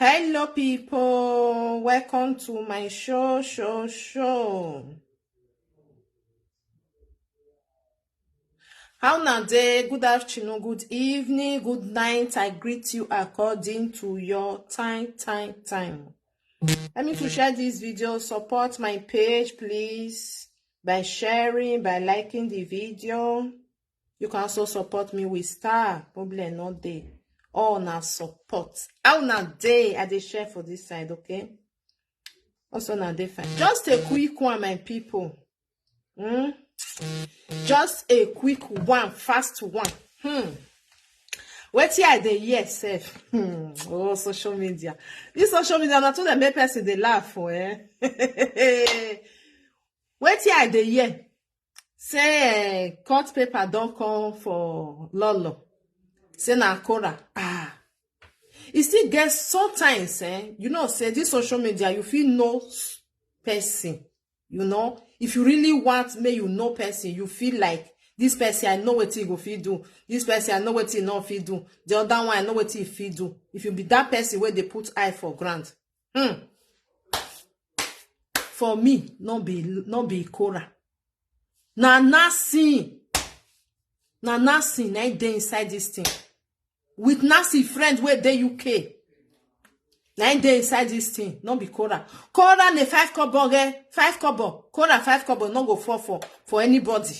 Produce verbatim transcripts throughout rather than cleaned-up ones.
Hello, people. Welcome to my show, show, show. How na day? Good afternoon, good evening, good night. I greet you according to your time, time, time. Let me to share this video. Support my page, please, by sharing, by liking the video. You can also support me with star. Problem not there. All na support. How na day? I dey share for this side, okay? Also na day fine. Just a quick one, my people. Hmm? Just a quick one, fast one. Hmm. Wetin I dey hear sef? Hmm. Oh, social media. This social media na too dey make person dey laugh for, eh? Wetin I dey hear? Say, eh, court paper don come for Lolo. Say na Korah. Ah. E still get sometimes, eh, you know, say this social media, you fit know s-, person. You know, if you really want make you know person, you feel like, "This person, I know wetin he go fit do. This person, I know wetin he no fit do. The other one, I know wetin he fit do." If you be that person wey dey put eye for ground. Hmm. For me, no be, no be Korah. Na Nancy. Na Nancy na dey inside this thing. With Nancy friend wey dey U K. Na dey inside this thing, no be Korah. Korah na five kobo, eh? Five kobo. Korah five kobo no go fall for, for anybody.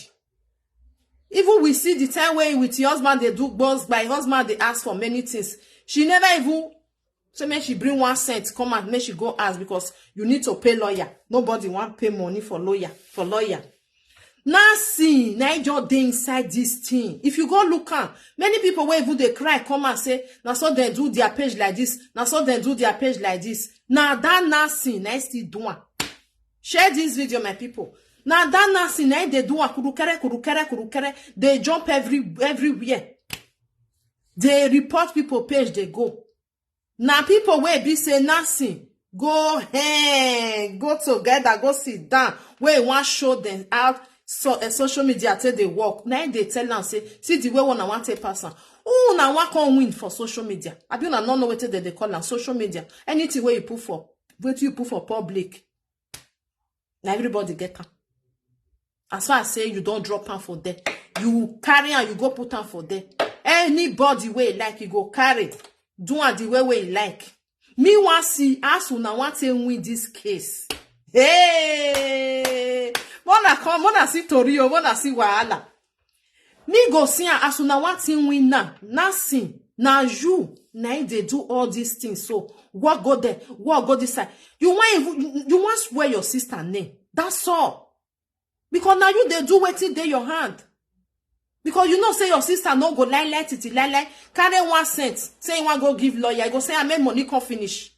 Even we see the time wey with your husband dey do gbos, my husband dey ask for many things. She never even say make she bring one cent come out, make she go ask, because you need to pay lawyer. Nobody want pay money for lawyer, for lawyer. Nancy, na just dey inside this thing. If you go look am, many people wey even dey cry come and say, "Na so dem do their page like this, na so dem do their page like this." Na that Nancy na still do am. Share this video, my people. Na that Nancy na dey do am, kurukere, kurukere, kurukere. Dey jump every, everywhere. Dey report people page, dey go. Na people wey be say Nancy go, hey, go together, go sit down, wey wan show them how so, eh, social media take dey work. Na im dey tell am say, "See the way una wan take pass am. Who una wan come win for social media? Abi una no know wetin dem dey call am, social media? Anything wey you put for, wetin you put for public, na everybody get am." As far as say you don drop am for there, you carry am, you go put am for there. Anybody wey like, you go carry, do am the way wey you like. Me wan see as una wan take win this case. Hey, mona come, mona see tori o, mona see wahala. Me go see am as una wan take win now. Nancy, na you na im dey do all these things. So what go there, what go this side? You wan even, you, you wan swear your sister name. That's all. Because now you dey do wetin dey your hand. Because you know say your sister no go lie lie titi lie lie, carry one cent, say you wan go give lawyer, you go say, "I make money come finish."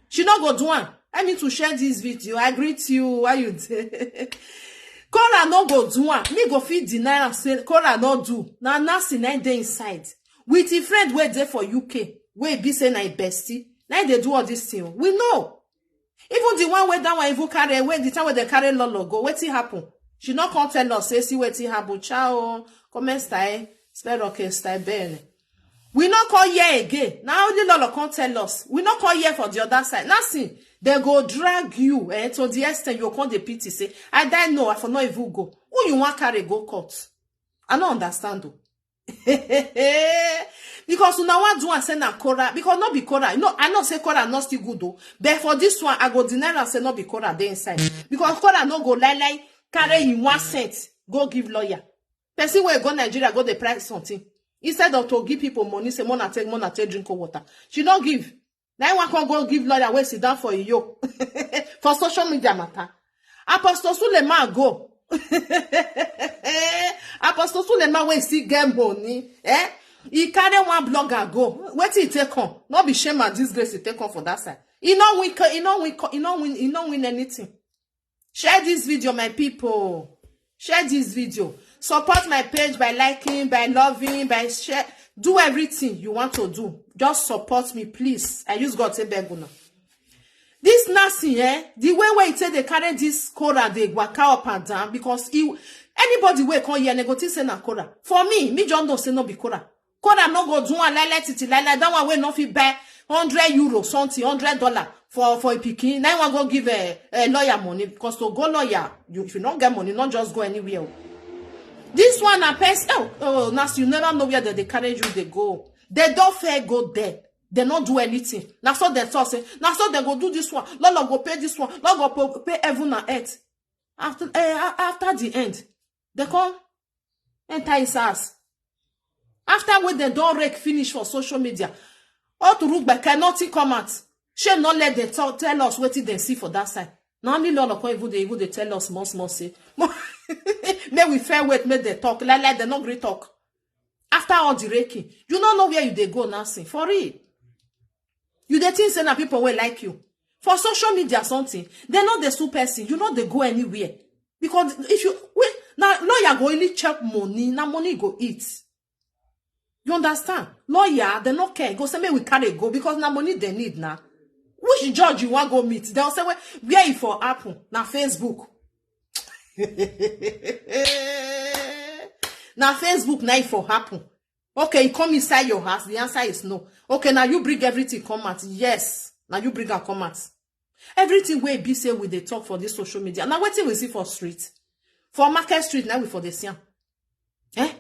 She no go do am. I need to share this video. I greet you. How you dey? Korah no go do am. Me go fit deny am say Korah no do. Na Nancy na dey inside. With him friend wey dey for U K, wey be say na him bestie, na him dey do all this thing. We know. Even the one wey that one even carry, wey the time wey they carry Lolo go, wetin happen? She no come tell us, say, "See wetin happen." Ciao. Comment style, spell okay, style bene. We no come hear again. Na only Lolo come tell us. We no come hear for the other side. Nothing. They go drag you, eh, to the extent you come dey pity, say, "I die, no, I for no even go." Who you wan carry go court? I no understand o. Because una wan do am say na Korah, because no be Korah. No, I know say Korah no still good o. But for this one, I go deny am say no be Korah dey inside. Because Korah no go lie lie, carry him one cent, go give lawyer. Person wey go Nigeria, go dey price something. Instead of to give people money, say, "Mona take, mona take drink of water." She no give. Na him wan come go give lawyer wey sit down for Iyo for social media matter. Apostle Suleiman go. Apostle Suleiman wey still get money, eh? He carry one blogger go. Wetin he take come? No be shame and disgrace he take come for that side. He no win, he no win, he no win, he no win anything. Share this video, my people. Share this video. Support my page by liking, by loving, by share. Do everything you want to do. Just support me, please. I use God to beg una. This Nancy, eh? The way wey e take dey carry this Korah dey waka up and down, because he, anybody wey come here, they go think say na Korah. For me, me just know say no be Korah. Korah no go do am lie lie titi lie lie. That one wey no fit buy hundred euro something, hundred dollar for for a pikin. Now you wan go give a, a lawyer money, because to go lawyer, you, if you don't get money, not just go anywhere. This one na person. Oh, oh, now you never know where they, they carry you, they go. They don't fair go there. They not do anything. Now so they talk say, now so they go do this one. Lord go pay this one. Lord go pay, pay heaven and earth. After uh, after the end, they come enter his house. After what they don't rake finish for social media, all to look back, nothing come out. She not let them tell, tell us what they see for that side. Now only Lord come even they even they tell us more small say. May we fair wait, make they talk. Like like they not great talk. After all the raking, you don't know where you they go now. Sing for real. You they think say na people will like you for social media something. They know the super person. You know they go anywhere, because if you wait now, lawyer go only check money. Now money go eat. You understand? Lawyer, they no care. Go say make we carry go, because now money they need now. Which judge you want go meet? They'll say where where it for happen? Now Facebook. Now Facebook now it for happen. Okay, you come inside your house. The answer is no. Okay, now you bring everything come out. Yes, now you bring and come out. Everything wey be say we dey talk for this social media. Now wetin we see for street, for market street, now we for the see am. Eh?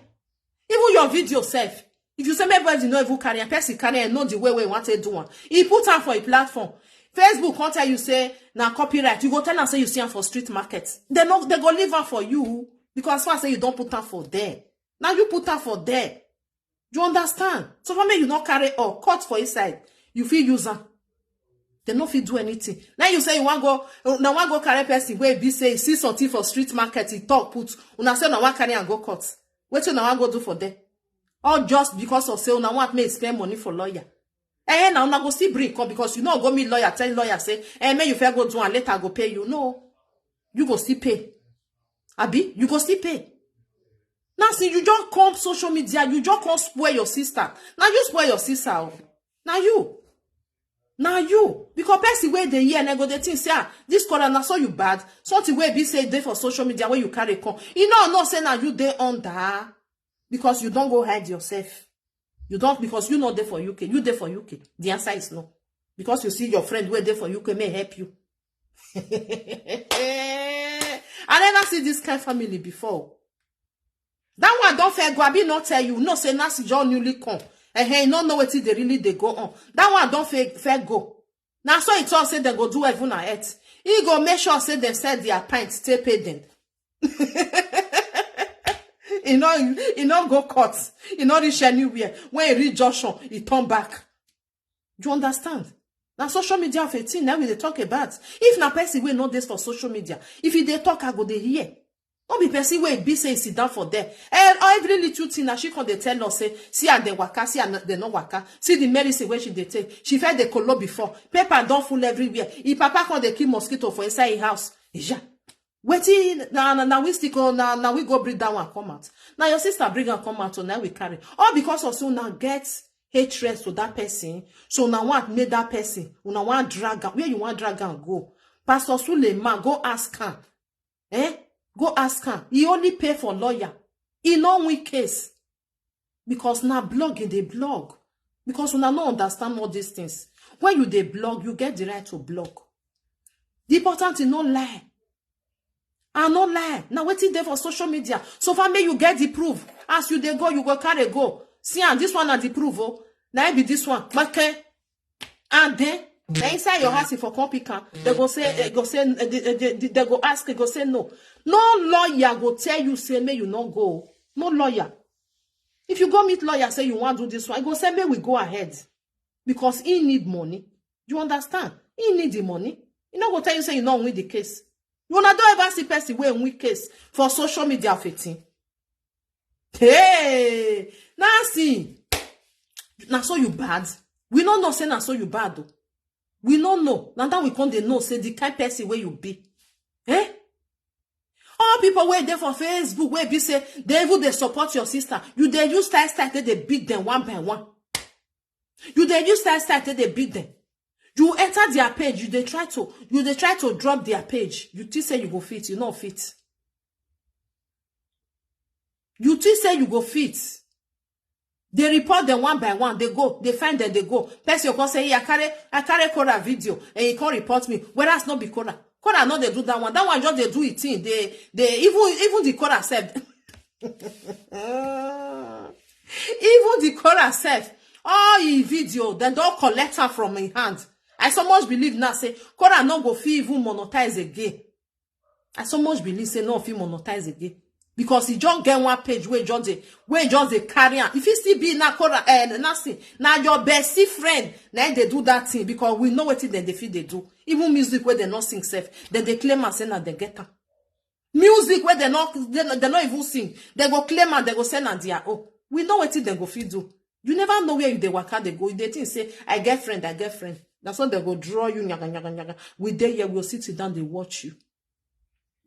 Even your video self. If you say everybody no even carry am, person carry am, know the way we want to do one. He put am for a platform. Facebook can't tell you say now copyright. You go tell am say you see am for street market. They no, they go leave am for you, because as far say you don't put am for there. Now you put am for there. You understand? So for me, you not carry or cut for inside. You feel use am. They no fit do anything. Now you say you want go, now want go carry person wey be say he see something for street market, he talk put. Una say una want carry and go cut. What you now want go do for there? All just because of say una want me spend money for lawyer. Eh, now una go still bring come, because you know go meet lawyer, tell lawyer say, eh, may you fair go do and later go pay you. No, you go still pay. Abi, you go still pay. Now see, you just come social media, you just come spoil your sister. Now you spoil your sister. Oh. Now you. Now you. Because person where they hear and go they think say, ah, this corner na so you bad. Something where be say they for social media where you carry come. You know, no say now you they under, because you don't go hide yourself. You don't, because you know they for U K. You they for U K. The answer is no. Because you see your friend where they for U K may help you. I never see this kind of family before. That one don't fair go. I be not tell you. No say Nancy John newly come. And hey, no know what they really they go on. That one don't fair, fair go. Now so it all say they go do heaven and earth. He go make sure say they sell their pint, stay pay them. He no, he no go cut. He no reach anywhere. When he reach junction, he turn back. Do you understand? Now social media of eighteen, now we dey talk about. If na person wey no dey for social media, if he dey talk, I go dey hear. No be person wey be say he sit down for there. Eh, every little thing na she come dey tell us say, see and they waka, see and they no waka. See the medicine wey she dey take. She felt the colo before. Paper don full everywhere. If papa come dey kill mosquito for inside his house. Yeah. Wetin na na na we still go na na we go bring that one come out. Now your sister bring am come out, so now we carry. All because of so now get hatred to that person. So now want make that person. Una want drag am. Where you want drag am go? Pastor Suleiman, go ask am. Eh? Go ask am. He only pay for lawyer. He no win case. Because now blogging they blog. Because una no understand all these things. When you they blog, you get the right to blog. The important thing no lie. I no lie. Now wetin dey for social media. So far, may you get the proof. As you dey go, you go carry go. See, and this one na the proof. Oh, now it be this one. But can and then na inside your house if for come pick am, they go say, they go say, eh, they, they, they, they go ask, they go say no. No lawyer go tell you say may you not go. No lawyer. If you go meet lawyer say you want do this one, he go say may we go ahead, because he need money. You understand? He need the money. He no go tell you say you no win the case. You una don't ever see person wey win case for social media fifteen. Hey, Nancy, na so you bad. We no know say na so you bad though. We no know. Now that we come dey know say the kind person where you be. Eh? All people where they for Facebook where be say they even they support your sister. You they use style style they beat them one by one. You they use style style they beat them. You enter their page, you they try to you they try to drop their page. You think say you go fit, you no fit. You think say you go fit. They report them one by one. They go, they find them, they go. Person you come say, "Yeah, I carry, I carry Korah video," and he come report me. Whereas not be Korah. Korah no dey do that one. That one just dey do it thing. They, they even, even the Korah sef. Even the Korah sef. All his video, dem don collect am from him hand. I so much believe now say Korah no go fit even monetize again. I so much believe say no fit monetize again. Because he just get one page wey just dey, wey just dey carry am. If he still be na Korah, eh, nothing. Na your bestie friend, na dey do that thing because we know wetin dem dey fit dey do. Even music wey dem no sing sef, dem dey claim am say na dem get am. Music wey dem no, dem, dem no even sing, dem go claim am, dem go say na their own. We know wetin dem go fit do. You never know where you dey waka dey go. You dey think say, "I get friend, I get friend." Na so dem go draw you, nyaga, nyaga, nyaga. We dey here, we go sit down, dey watch you.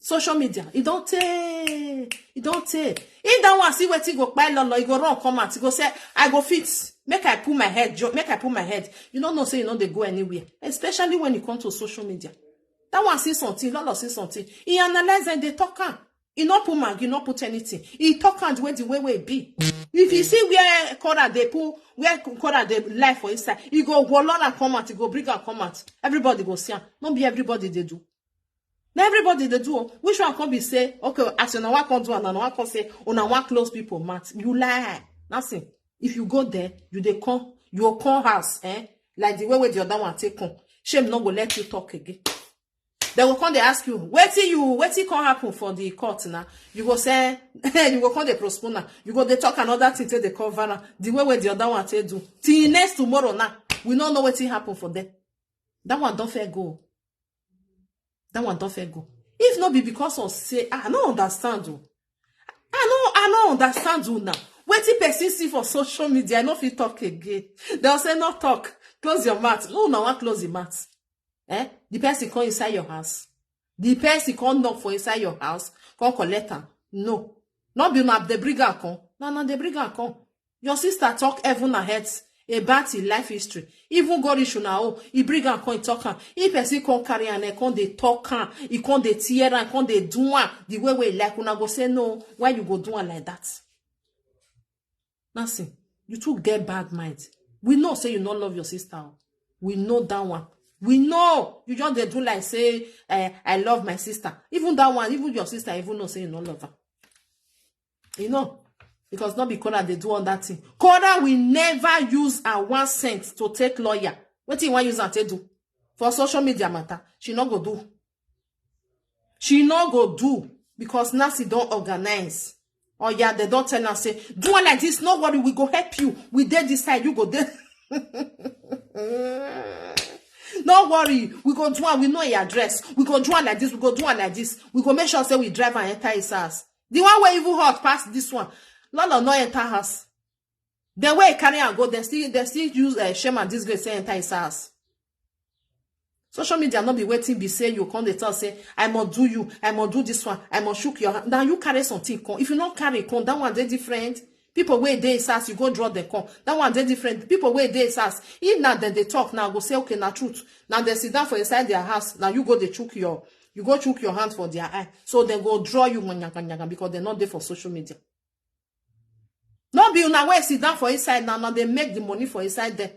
Social media, e don tey, e don tey. If that one see wetin go kpai lolo, e go run come out, e go say, "I go fit, make I put my head, jo-, make I put my head." You no know say you no dey go anywhere, especially when e come to social media. That one see something, lolo see something. E analyze and dey talk am. E no put Maggi, e no put anything. E talk am the way, the way wey e be. If you see where Korah dey put, where Korah dey lie for inside, e go wallow am come out, e go bring am come out. Everybody go see am. No be everybody dey do. Na everybody dey do o. Which one come be say, okay, as una wan come do am, una wan come say, una wan close people mouth. You lie. Nothing. If you go there, you dey come, you go come house, eh? Like the way wey the other one take come. Shame no go let you talk again. Dem go come dey ask you, "Wetin you, wetin come happen for the court now?" You go say, you go come dey postpone am. You go dey talk another thing, take dey cover am. The way wey the other one take do. Till next tomorrow now, we no know wetin happen for there. That one don fair go. That one don fair go. If no be because of say, ah, I no understand o. I no, I no understand o now. Wetin person see for social media, I no fit talk again. Dem say, "No talk. Close your mouth." No, una wan close the mouth. Eh? The person come inside your house. The person come knock for inside your house, come collect am. No. No be una dey bring am come. Na una dey bring am come. Your sister talk heaven and earth about his life history. Even go reach una own, he bring am come, he talk am. If person come carry am, e come dey talk am, e come dey tear am, e come dey do am the way wey e like, una go say, "No, why you go do am like that?" Nothing. You too get bad mind. We know say you no love your sister o. We know that one. We know. You just dey do like say, eh, "I love my sister." Even that one, even your sister even know say you no love her. You know, because no be Korah dey do all that thing. Korah will never use her one cent to take lawyer. Wetin you wan use am take do? For social media matter, she no go do. She no go do because Nancy don organize. Oh yeah, dem don tell am say, "Do am like this, no worry, we go help you. We dey this side, you go dey." "No worry, we go do am, we know your address. We go do am like this, we go do am like this. We go make sure say we drive am enter his house." The one wey even hot pass this one, Lolo no enter house. The way e carry am go, dem still, dem still use, eh, shame and disgrace say enter his house. Social media no be wetin be say you come dey talk say, "I must do you, I must do this one, I must shook your hand." Now you carry something come. If you no carry come, that one dey different. People wey dey his house, you go draw them come. That one dey different. People wey dey his house, if na dem dey talk, now go say, "Okay, na truth." Now dem sit down for inside their house. Now you go dey chook your, you go chook your hand for their eye. So dem go draw you nyaga nyaga because dem no dey for social media. No be una wey sit down for inside now, now dey make the money for inside there.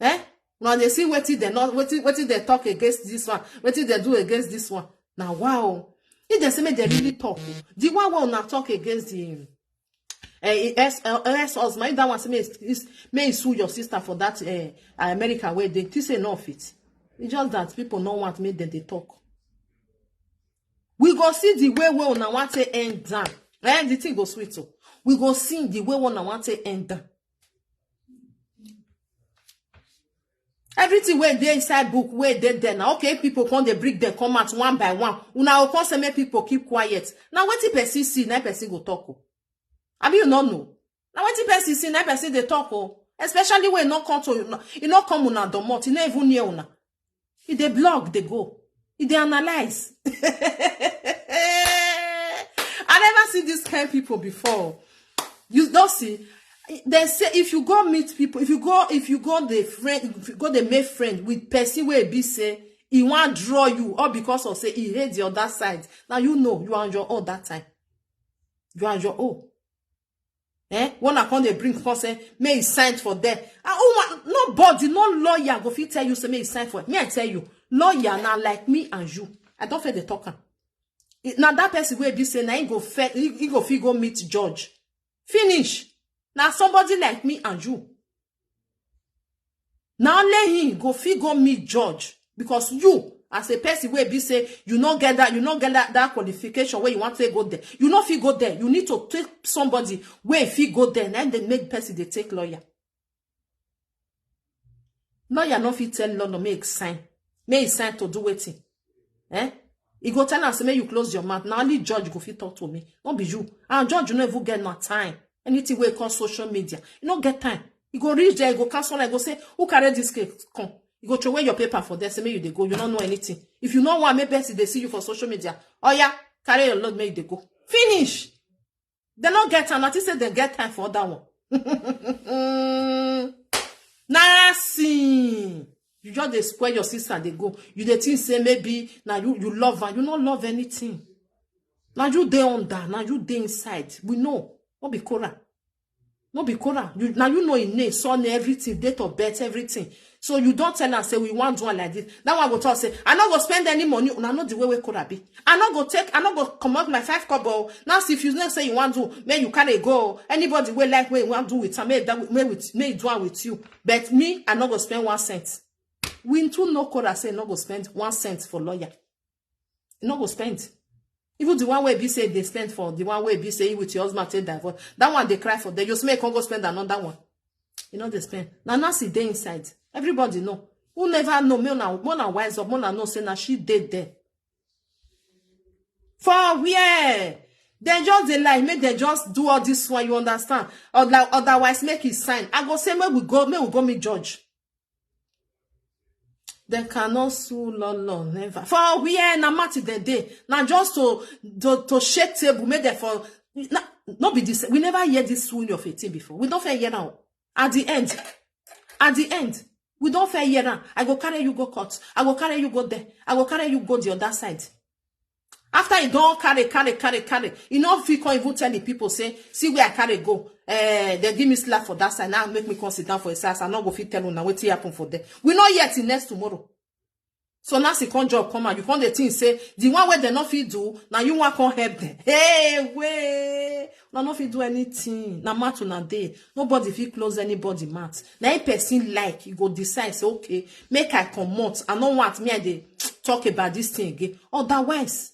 Eh? Now dey see wetin dem not, wetin, wetin dem talk against this one, wetin dem do against this one. Now wow. If dem say make dem really talk, the one wey una talk against the, eh, ex, eh, ex-husband, if that one say make, make he sue your sister for that, eh, America wey dey, think say no fit. It's just that people no want make dem dey talk. We go see the way wey una want to end down. Eh, the thing go sweet o. We go see the way wey una want to end down. Everything wey dey inside book wey dey there now. Okay, if people come dey bring them come out one by one, una go come say make people keep quiet. Now wetin person see, na person go talk o. Abi you no know? Now wetin person see, na person dey talk o. Especially when e no come to, e no come una domot, e no even near una. E dey blog, dey go. E dey analyze. I never see this kind people before. You don't see. They say if you go meet people, if you go, if you go the friend, if you go the make friend with person wey be say he wan draw you, or because of say he hate the other side. Now you know you are on your own that time. You are on your own. Eh, one I come dey bring come say may he sign for there. Ah, oh, nobody, no lawyer go fit tell you say may he sign for. Me I tell you, lawyer na like me and you. I don't feel the talker. Now that person will be say now he go fit, he, he go fit go meet judge. Finish. Now somebody like me and you. Now let him go fit go meet judge, because you as a person wey be say you no get that, you no get that, that qualification where you want to go there, you no fit go there. You need to take somebody wey fit go there. Now they make person they take lawyer. Lawyer no fit tell lawyer make sign, make he sign to do wetin? Eh? He go tell am say make you close your mouth. Now only judge go fit talk to me, not be you. And judge no even get no time. Anything wey call social media, you no get time. You go reach there, you go cancel, I go say, who carry this case come? You go throw away your paper for there, say make you dey go. You don't know anything. If you know one, make person they see you for social media. Oh yeah, carry your load, make you dey go. Finish. They no get time. Nothing say they get time for that one. Nothing. You just dey spoil your sister, they go. You dey think say maybe now you, you love her. You no love anything. Now you dey under. Now you dey inside. We know. No be Cora. No be Cora. You, now you know him name, son, everything, date of birth, everything. So you don't tell and say we want do one like this. That one go talk say, I no go spend any money. Una know the way we Cora be. I no go take, I no go come out my five kobo. Now see if you know say you want to, may you carry go. Anybody wey like wey want do with am, may that may with may do am with you. But me, I no go spend one cent. We too know Cora say no go spend one cent for lawyer. You no go spend. Even the one wey be say they spend for the one wey be say with your husband take divorce. That one they cry for. Then you say come go spend another one. You know they spend. Now Nancy dey inside. Everybody know. Who never know, me una, me una wise up, me una know say na she dey there. For where? They just dey lie, make they just do all this one, you understand? Other- Otherwise, make it sign. I go say, make we go, make we go meet judge. They cannot sue law, law, never. For where na matter they dey? Now just to, to, to shake table, make them for, na, no be this. We never hear this suing of a thing before. We don't fair hear now. At the end, at the end, we don't fair hear now. I go carry you go court. I go carry you go there. I go carry you go the other side. After he don't carry, carry, carry, carry, he no fit come even tell the people say, see where I carry go. Eh, they give me slap for that side. Now make me come sit down for his house. I no go fit tell una wetin happen for there. We no yet in next tomorrow. So now she come job come out. You come the thing say the one where they no fit do, now you want come help them. Hey, way. Now no fit do anything. Now matter na day. Nobody fit close anybody mouth. Now a person like you go decide say, okay, make I comot. I no want me I dey talk about this thing again. Otherwise,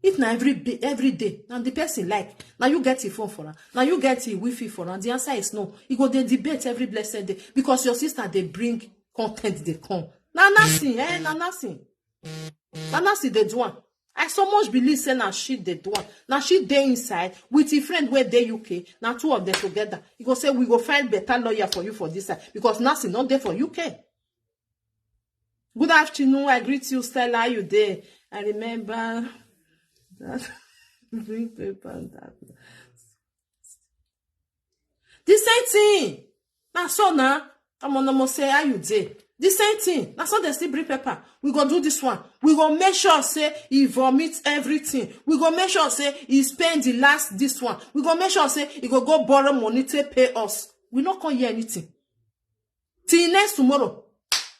if na every day, every day, now the person like, now you get your phone for her, now you get your wifi for her. The answer is no. You go dey debate every blessed day because your sister they bring content they come. Na nothing, eh? Na nothing. Na nothing they do am. I so much believe say na she they do am. Na she dey inside with a friend where they U K. Now two of them together. You go say we go find better lawyer for you for this side because nothing not there for U K. Good afternoon. I greet you, Stella. How you dey? I remember that bring paper and that. The same thing. Na so na. I'm on almost say how you dey. The same thing. Na so they still bring paper. We go do this one. We go make sure say he vomit everything. We go make sure say he spend the last this one. We go make sure say he go go borrow money to pay us. We no come hear anything. Till next tomorrow.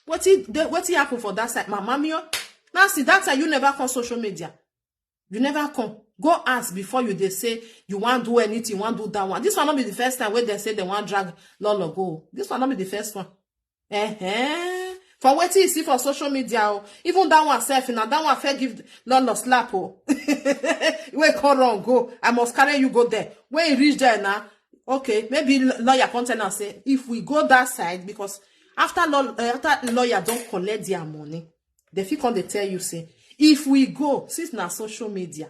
What it the- what it happen for that side? My mommy, oh. Now see that side you never come social media. You never come. Go ask before you they say you want do anything, you want do that one. This one not be the first time where they say they want drag Lolo go. This one not be the first one. Eh eh. For what you see for social media, oh, even that one self now that one fair give Lolo slap oh. Where come wrong go? I must carry you go there. When you reach there now, okay, maybe l- lawyer come tell and say if we go that side because after law, uh, after lawyer don't collect their money, they fit come they tell you say if we go since na social media,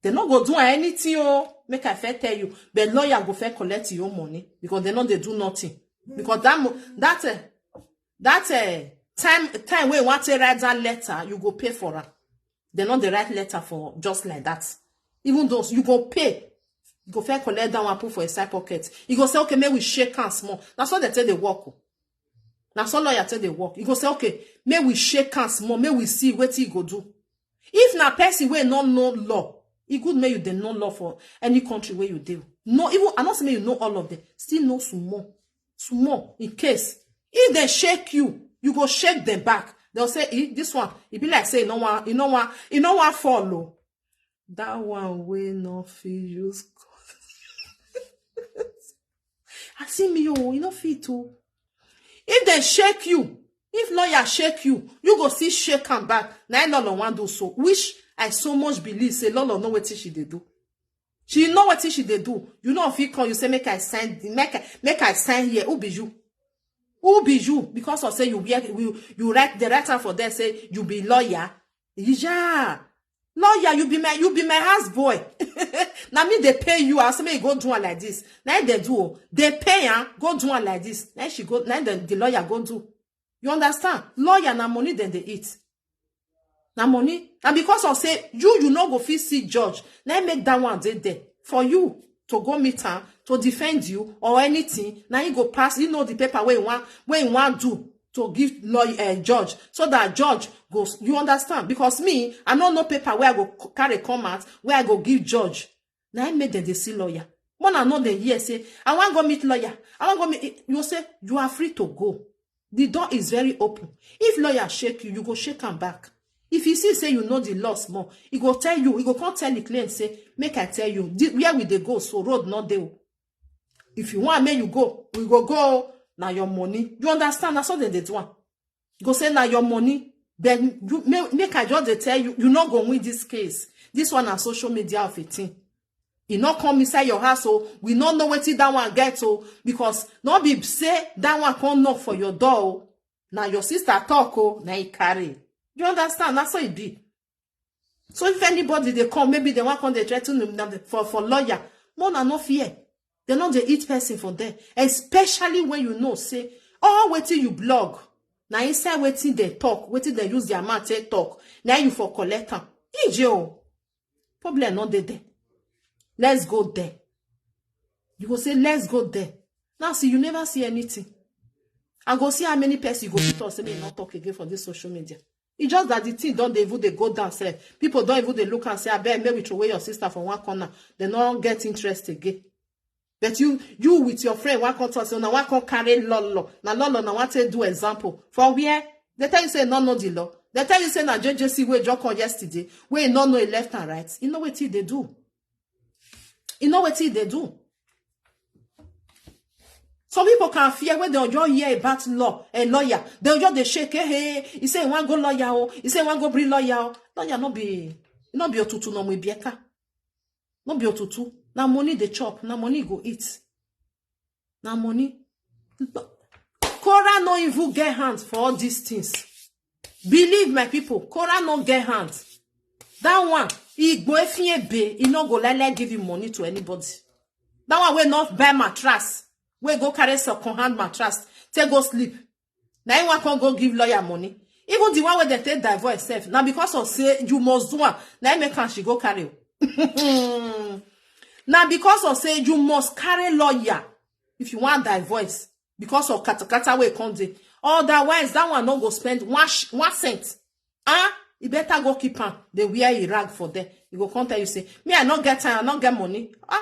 they no go do anything oh. Make I fair tell you, but lawyer go fair collect your money because they know they do nothing because that mo- that uh, that uh, time time when you want to write that letter, you go pay for her. They know they write letter for just like that. Even though you go pay, you go fair collect that one put for a side pocket. You go say okay, may we shake hands more. That's what they tell the work. Oh. Now so lawyer tell the work. You go say okay, may we shake hands more. May we see what he go do. If na person wey no know law, e good make you dey know law for any country where you dey. No, even, I no say make you know all of them. Still know small, small, in case. If they shake you, you go shake them back. They'll say, "Eh, this one, e be like say e no wan, e no wan, e no wan fall o." That one wey no fit use. I see me, oh, you no fit o. If they shake you, if lawyer shake you, you go still shake am back. Na im Lolo wan do so, which I so much believe say Lolo know wetin she dey do. She know wetin she dey do. You no fit come, you say, "Make I sign, make I, make I sign here." Who be you? Who be you? Because of say you wear, you, you write, the writer for there say you be lawyer. Yeah. Lawyer, you be my, you be my house boy. Na me dey pay you. I say make you go do am like this. Na im dey do o. Dey pay am, go do am like this. Na im she go, na im the, the lawyer go do. You understand? Lawyer na money dem dey eat. Na money. And because of say you, you no go fit see judge, na im make that one dey there for you to go meet am, to defend you or anything. Na im go pass, you know, the paper wey you wan, wey you wan do to give lawyer, eh, judge, so that judge go, you understand? Because me, I no know paper wey I go c-, carry come out, wey I go give judge. Na im make dem dey see lawyer. More na no dey hear say, "I wan go meet lawyer. I wan go meet," you say you are free to go. The door is very open. If lawyer shake you, you go shake am back. If you see say you know the law small, he go tell you, he go come tell the client say, "Make I tell you, the, where we dey go, so road no dey o. If you want make you go, we go go o. Na your money." You understand? Na so dem dey do am. Go say na your money. Then you make, make I just dey tell you, you no go win this case. This one na social media of a thing. E no come inside your house o. We no know wetin that one get o, because no be say that one come knock for your door o. Na your sister talk o, na e carry. You understand? Na so e be. So if anybody dey come, maybe they wan come dey threaten you, na for, for lawyer, more na no fear. They no dey eat person for there, especially when you know say all wetin you blog, na inside wetin they talk, wetin they use their mouth take talk, na you for collect am. E J o, problem no dey there. Let's go there. You go say, "Let's go there." Now see, you never see anything. I go see how many person you go fit talk say make you no talk again for this social media. E just that the thing don dey even dey go down sef. People don even dey look and say, "Abeg, make we throw away your sister for one corner." They no get interest again. But you, you with your friend, wan come talk say, "Una wan come carry Lolo. Na Lolo una wan take do example." For where? They tell you say no know the law. They tell you say na J J C wey just come yesterday, wey no know e left and right. You know wetin they do. You know wetin they do. Some people can fear when they just hear about law, a lawyer. They just dey shake, "Hey, hey, he say he wan go lawyer o. He say he wan go bring lawyer o." Lawyer no be, no be otutu no mu ibieka. No be otutu. Na money they chop. Na money go eat. Na money. Korah no even get hand for all these things. Believe my people, Korah no get hand. That one, Igbo Efiebe, he no go like, like give you money to anybody. That one wey no buy mattress, wey go carry second hand mattress, take go sleep. Na him wan come go give lawyer money. Even the one wey dem take divorce sef, na because of say you must do am, na him make am she go carry o. Na because of say you must carry lawyer if you wan divorce, because of katakata wey come dey. Otherwise, that one no go spend one sh-, one cent. Ah, e better go keep am, dey wear e rag for there. E go come tell you say, "Me, I no get time, I no get money." Ah,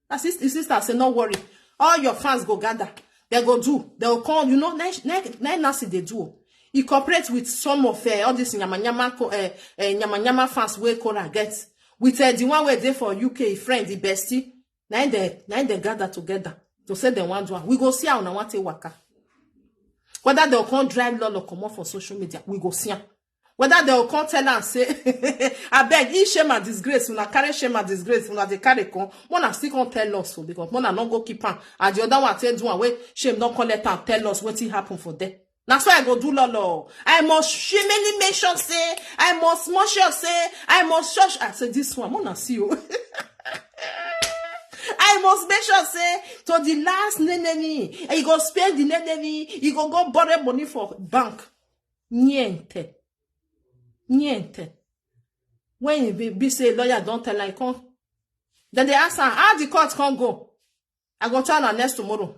na sis-, his sister say, "No worry. All your fans go gather. They go do. They go come, you know, na, na, na Nancy dey do o." He cooperate with some of, eh, all this nyama nyama co-, eh, eh, nyama nyama fans wey Korah get. With, eh, the one wey dey for U K, friend, the bestie. Na im they, na im they gather together to say they wan do am. We go see how una wan take waka. Whether they go come drive Lolo comot for social media, we go see am. Whether they go come tell am say, "Abeg, if shame and disgrace, una carry shame and disgrace, una dey carry come, una still come tell us o, because una no go keep am." And the other one take do am wey shame don come let am tell us wetin happen for there. Na so I go do Lolo. I must shimily make sure say, I must make sure say, I must sure, I say this one, una see o. I must make sure say to the last neneni, he go spend the neneni, he go go borrow money for bank. Niente. Niente. When he be, be say lawyer don tell am, he come. Then they ask am, "How the court come go?" "I go tell una next tomorrow.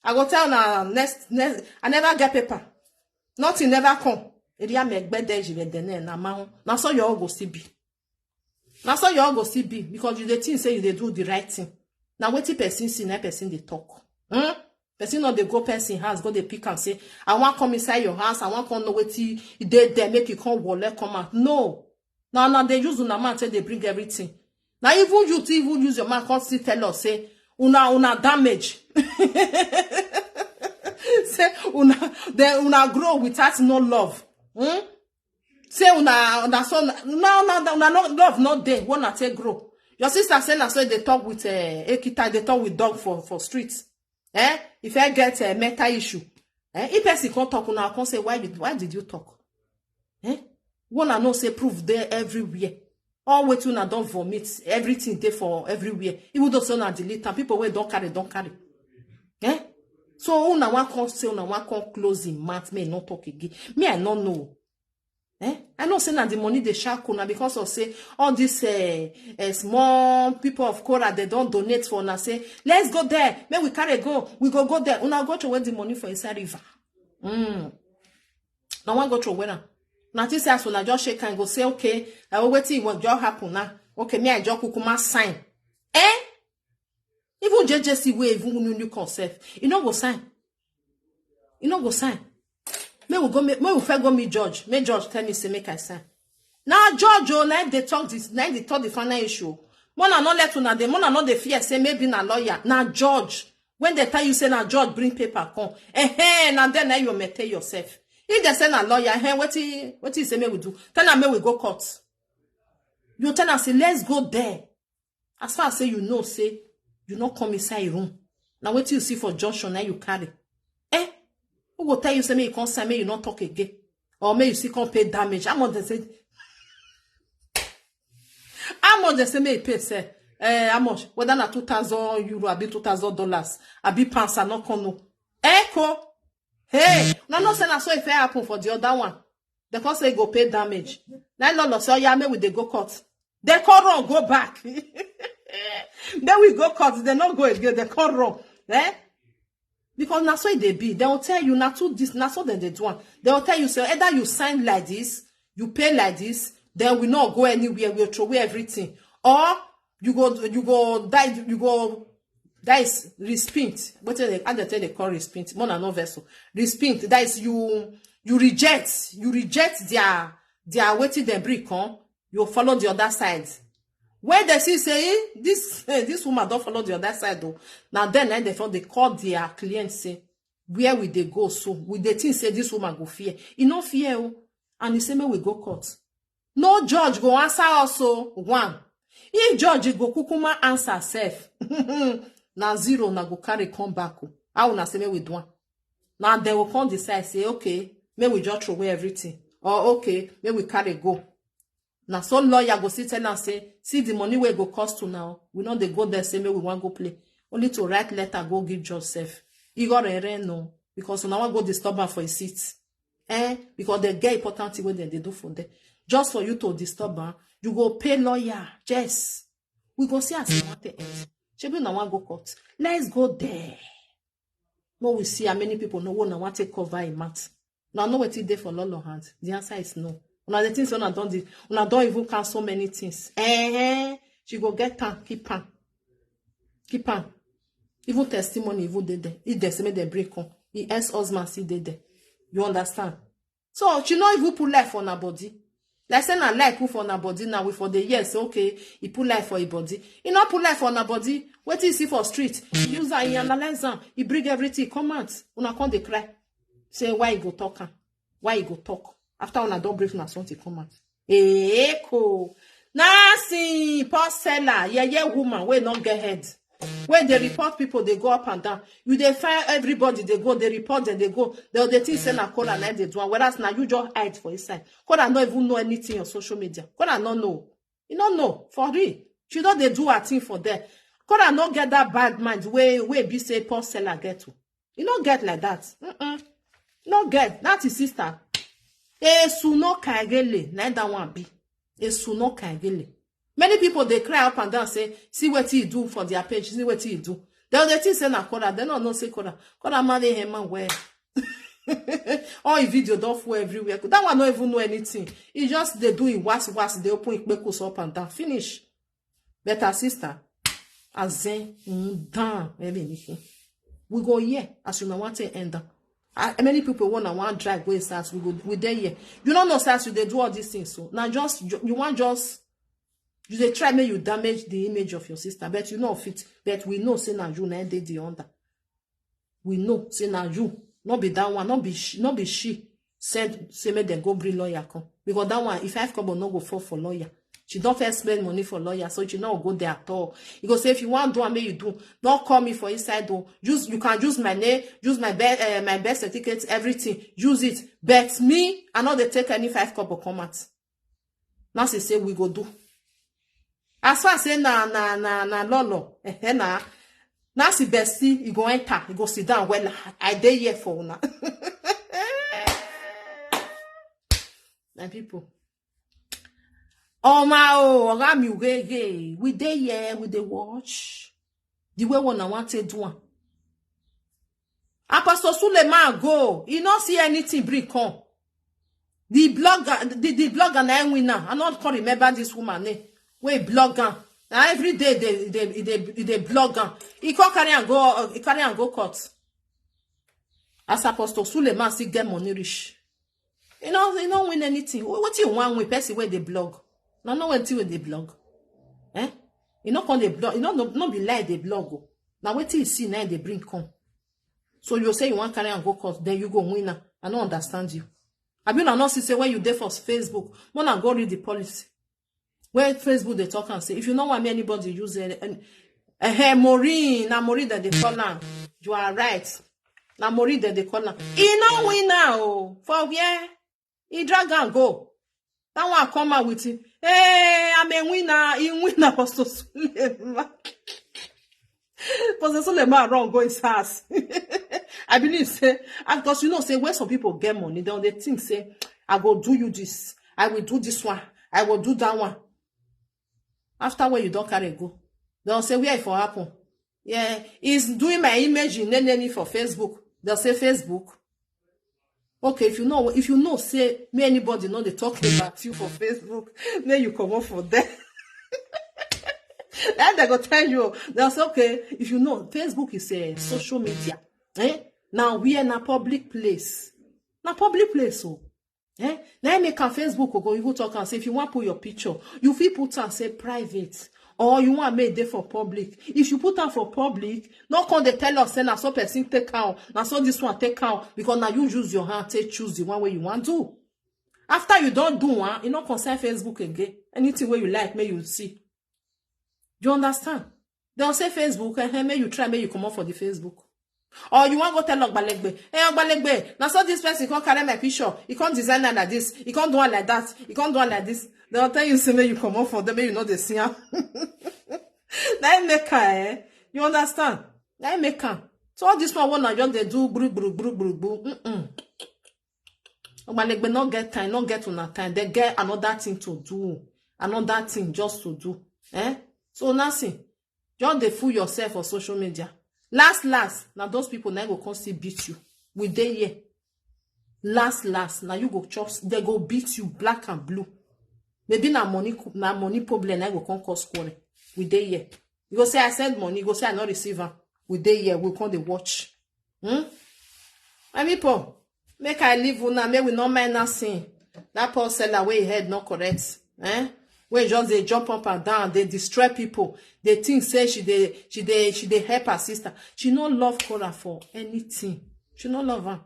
I go tell una next, next. I never get paper. Nothing never come." Area me gbede ji be dene na ma ho. Na so your own go still be. Na so your own go still be, because you dey think say you dey do the right thing. Na wetin person see, na person dey talk. Hmm? Person no dey go person house, go dey pick and say, "I wan come inside your house, I wan come know wetin e dey there, make you come wole come out." No. Na, na dey use una mouth take dey bring everything. Na even you to even use your mouth come still tell us say, "Una, una damage." Say, "Una, then una grow without no love." Hmm? Say una, una so, na, na, na, na, no love no dey, when una take grow. Your sister say na so they talk with, eh, Ekita, they talk with dog for, for street. Eh? If I get a mental issue, eh? If person come talk, una come say, "Why did, why did you talk?" Eh? When I know say proof there everywhere. All wetin una don vomit, everything dey for everywhere. Even though say una delete am, people wey don carry, don carry. Eh? So una wan come say, una wan come close him mouth, may no talk again. Me, I no know. Eh? I know say na the money dey shack una because of say all these, eh, eh, small people of Kora, they don donate for una, say, "Let's go there, make we carry go, we go go there." Una go throw away the money for inside river. Mm. Na wan go throw away am. Na think say as una just shake and go say, "Okay, I will wait till what just happen now. Okay, me, I just kukuma sign." Eh? Even J J C wey even new, new concept, e no go sign. E no go sign. Make we go, make, make we first go meet judge. Make judge tell me say make I sign. Na judge o, na him dey talk this, na him dey talk the final issue. Mona no let una dey, mona no dey fear say maybe na lawyer, na judge. When they tell you say na judge bring paper come, eh, eh, na then na you maintain yourself. If they say na lawyer, eh, wetin, wetin you say make we do? Tell am make we go court. You tell am say, "Let's go there." As far as say you know say you no come inside room, na wetin you see for junction na you carry. Eh? Who go tell you say make you come sign, make you no talk again? Or make you still come pay damage? How much they say? How much they say make you pay, sir? Eh, how much? Whether na two thousand euro, abi two thousand dollars, abi pounds, I no come know. Echo. Hey, na no say na so if it happen for the other one. They come say go pay damage. Na no, no, say, "Oh, yeah, make we dey go court." They come run, go back. Then we go court, they no go again, they come run. Eh? Because na so e dey be. They will tell you na too this, na so then they do am. They will tell you, say, either you sign like this, you pay like this, then we no go anywhere, we'll throw away everything. Or you go, you go die, you go, that is respint. What they, how they tell they call respint? More than no vessel. Respint. That is you, you reject, you reject their, their wetin dem bring come. You follow the other side. When they see say, "Eh, this, eh, this woman don't follow the other side though." Now then, eh, they follow, they call their client, say, "Where we dey go so? We dey think say this woman go fear." E no fear o. And he say, "Make we go court." No judge go answer us o. One. If judge go kukuma answer self, na zero na go carry come back o. How una say make we do am? Now they will come decide say, "Okay, may we just throw away everything." Or, "Okay, may we carry go." Na so lawyer go still tell am say, "See the money wey go cost to now. We no dey go there say make we wan go play. Only to write letter go give judge sef." E go rere no, because una wan go disturb am for his seat. Eh? Because they get important thing wey dem dey do for there. Just for you to disturb am, you go pay lawyer. Yes. We go see as e wan take end. Shebi una wan go court. Let's go there. Make we see how many people know wey una wan take cover im mouth. Una know wetin dey for Lolo hand. The answer is no. Una dey think say una don dey, una don even cancel many things. Eh, she go get am, keep am. Keep am. Even testimony even dey there. If dem say make dem bring come, im ex-husband still dey there. You understand? So she no even put life for una body. Like say na life put for una body now, we for the years say, okay, he put life for him body. He no put life for una body. Wetin you see for street, he use am, he analyze am, he bring everything come out. Una come dey cry. Say why he go talk am? Why he go talk? After una don break, una something come out. Eko. Now see, poor seller, yeah, yeah, woman, wey no get head. When they report people, they go up and down. You dey find everybody, they go, they report them, they go. They, they think say na Kola na they do am. Whereas now you just hide for inside. Kola no even know anything on social media. Kola no know. You no know. For real. She don dey do her thing for there. Kola no get that bad mind wey, wey be say poor seller get to. You no get like that. Mm-mm. No get. That is sister. Esu no kaigele. Na that one be. Esu no kaigele. Many people dey cry up and down say, see wetin he do for their page, see wetin he do. They dey think say na Kola, they no know say Kola. Kola marry him man well. All his video don full everywhere. That one no even know anything. He just dey do him was was, dey open him kpekus up and down. Finish. But her sister, Azen, mm, down, everything. We go here as you know want to end up. Uh, many people wanna want drag go inside. We go, we there here. You don't know, sir, you they do all these things. So now just you, you want just you they try make you damage the image of your sister, but you know fit. But we know say now you na dey the under. We know say now you, not be that one, not be she, not be she said say make them go bring lawyer come, because that one if five kobo no go fall for lawyer. She don't first spend money for lawyer, so she no go there at all. You go say if you want do am, make you do. Don't call me for inside though. Use you can use my name, use my bed, uh, my birth certificate, everything. Use it. But me, I no dey take any five kobo come out. Now she say we go do. As far as say na na na na lolo, eh, eh, na Nancy bestie, you go enter, you go sit down. Well, I dey here for una. My people. Oh my oh, oga mi we we dey here, we dey watch. The way one I want to do am. Apostle Suleiman go, he no see anything bring come. The blogger, the, the blogger na him win am. I no come remember this woman name. Wey blog am. Na every day they they they they blog am. He come carry am go, uh, he carry am go court. As Apostle Suleiman still get money reach. You know, you no win anything. Wha- Wetin you wan win? Person wey dey blog. Na no wetin wey dey blog. Eh? You no come dey blog. You no no no be lie dey blog o. Na wetin you see na dey bring come. So you say you wan carry am go court, then you go win am. I no understand you. Abi una no see say when you dey for Facebook, una go read the policy. When Facebook dey talk and say if you no want me anybody use any, any eh, eh, Maureen, na Maureen that they call am. You are right. Na Maureen that they call am. He no win now. For where? He drag am go. That one come out with him. Hey, I'm a winner. He win Apostle Suleiman. Apostle Suleiman run go his house. I believe say, and because you know say when some people get money, then they think say, I go do you this. I will do this one. I will do that one. After where you don't carry go, they'll say where it for happen. Yeah, he's doing my image in any for Facebook. They'll say Facebook. Okay, if you know, if you know, say me anybody know they talk about you for Facebook, then you come up for them. And they go tell you, they'll say, okay, if you know, Facebook is a social media. Eh? Now we are in a public place. Na public place, so. Eh? Now make a Facebook go even talk and say if you want put your picture, you fit put and say private. Or you want make dey for public. If you put am for public, no come dey tell us say na so person take out, na so this one take out, because now you use your hand take choose the one where you want do. After you don't do one, you no concern Facebook again. Anything where you like, may you see. You understand? They'll say Facebook, eh, eh, may you try, may you come up for the Facebook. Or you want go tell Ogbalegbe, hey Ogbalegbe, now so this person can carry my picture, he can't design am like this, he can't do it like that, he can't do it like this. They'll tell you, say, may you come up for them, may you know they see am. That make am, eh? You understand? That make am. So all this one, one I just they do bru bru bru bru bru. Mm-mm. Ogbalegbe not get time, not get una time. They get another thing to do, another thing just to do. Eh? So nothing. Just dey fool yourself for social media. Last last, now those people now go come still beat you. We dey here. Last last, now you go chop. They go beat you black and blue. Maybe na money, na money problem. Now go come cause quarrel. We dey here. You go say I send money. You go say I not receive am. We dey here. We come dey watch. Hmm? My people, make I leave una. May we not mind nothing. That poor seller where he head not correct. Eh? Where just they jump up and down, they destroy people. They think say she they she they she they help her sister. She no love Cora for anything. She no love her.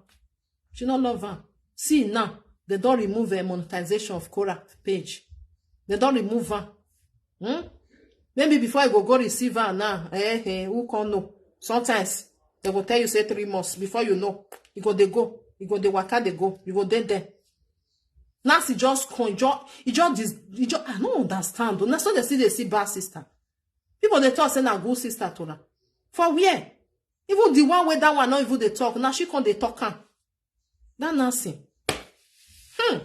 She no love her. See now, they don't remove a monetization of Cora page. They don't remove her. Hmm? Maybe before I go go receive her now, eh, eh, who can know? Sometimes they go tell you say three months before you know. You go they go, you go they waka they go, you go there there. Now she just come, you just, you just, dis- you just I don't understand. Now so they see they see bad sister. People they talk say na good sister to her. For where? Even the one where that one not even they talk. Now she come they talk am. That nothing. Hmm.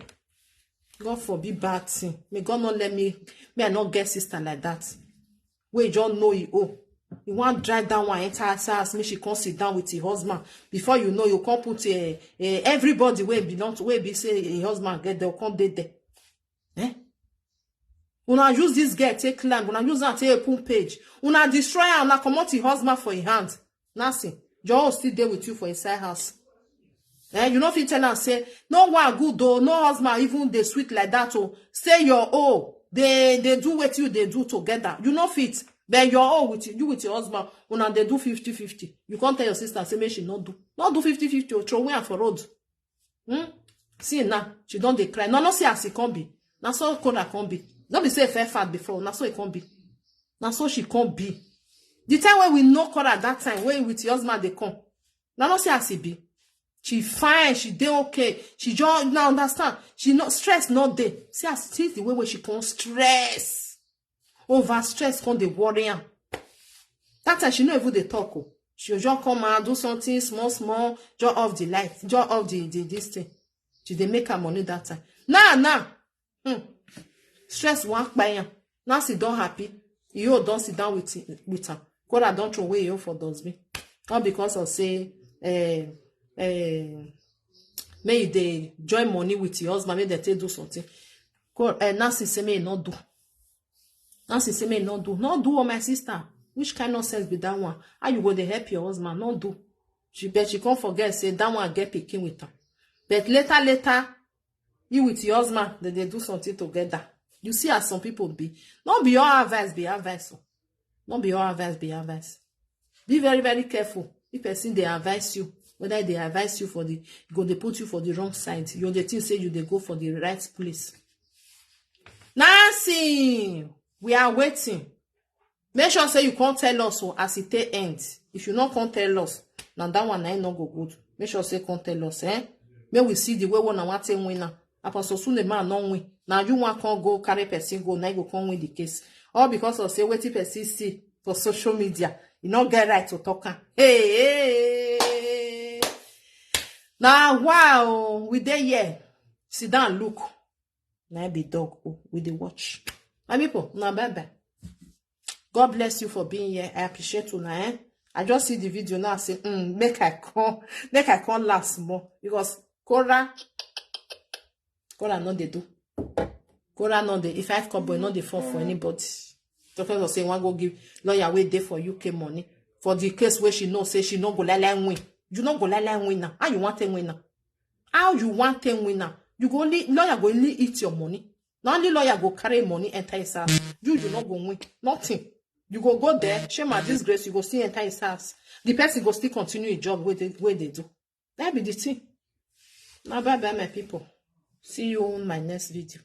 God forbid bad thing. May God not let me. May I not get sister like that. We just know you. Oh, you want drive that one enter her house. Me she come sit down with her husband. Before you know, you come put a, a everybody where belong to where be say a husband get they'll come dey there. Eh? Una use this girl take climb, una use am take open page. Una destroy am, una comot him husband for him hand. Nothing. Your own still dey with you for inside house. Eh, you no fit tell am say, "No one good o, no husband even dey sweet like that o." Say your own, they, they do wetin you dey do together. You no fit. But your own with you, you with your husband, una dey do fifty fifty. You come tell your sister say make she no do. No do fifty fifty o, throw away am for road. Hmm? See now, she don dey cry. No, no, see as e come be. Na so Kora come be. No be say e fair fat before, na so e come be. Na so she come be. The time wey we know Kora that time, wey with your husband dey come. Na no see as e be. She fine, she dey okay. She just now understand. She no stress no dey. See as, see the way wey she come stress. Over stress come dey worry am. That time she no even dey talk o. She go just come out, do something small small, just off the light, just off the, the this thing. She dey make her money that time. Now, now, hmm, stress wan kpai am. Now she don happy. Iyo don sit down with, with am. Kora don throw away Iyo for dustbin. Not because of say, eh, eh, make you dey join money with your husband, make dem take do something. Ko-, eh, Nancy say make e no do. Nancy say make e no do. No do o, my sister. Which kind nonsense be that one? How you go dey help your husband? No do. She, but she come forget say that one get pikin with am. But later, later, you with your husband, dem dey do something together. You see as some people be. No be all advice be advice o. No be all advice be advice. Be very, very careful. If person dey advise you, whether they advise you for the, go dey put you for the wrong side, you dey think say you dey go for the right place. Nancy, we are waiting. Make sure say you come tell us o as e take end. If you no come tell us, na that one na e no go good. Make sure say come tell us, eh? Make we see the way wey una wan take win am. Apostle Suleiman no win. Na you wan come go carry person go, na you go come win the case. All because of say wetin person see for social media, you no get right to talk am. Hey, hey, hey, hey. Na wow, we dey here. Sit down, look. Na be dog. Oh, we dey watch. My people, na bye bye. God bless you for being here. I appreciate una, eh? I just see the video now, say, mm, make I come, make I come laugh small because Kora, Kora no dey do. Kora no dey. If I come, boy, no dey fall for anybody. Talking of say, wan go give lawyer wey dey for U K money for the case where she know say she no go lie lie win. You no go lie lie win now. How you want to win now? How you want to win now? You go only, lawyer go only eat your money. Na only lawyer go carry money enter his house. You, you no go win nothing. You go go there, shame and disgrace. You go see enter his house. The person go still continue his job where they, where they do. That be the thing. Now bye bye, my people. See you on my next video.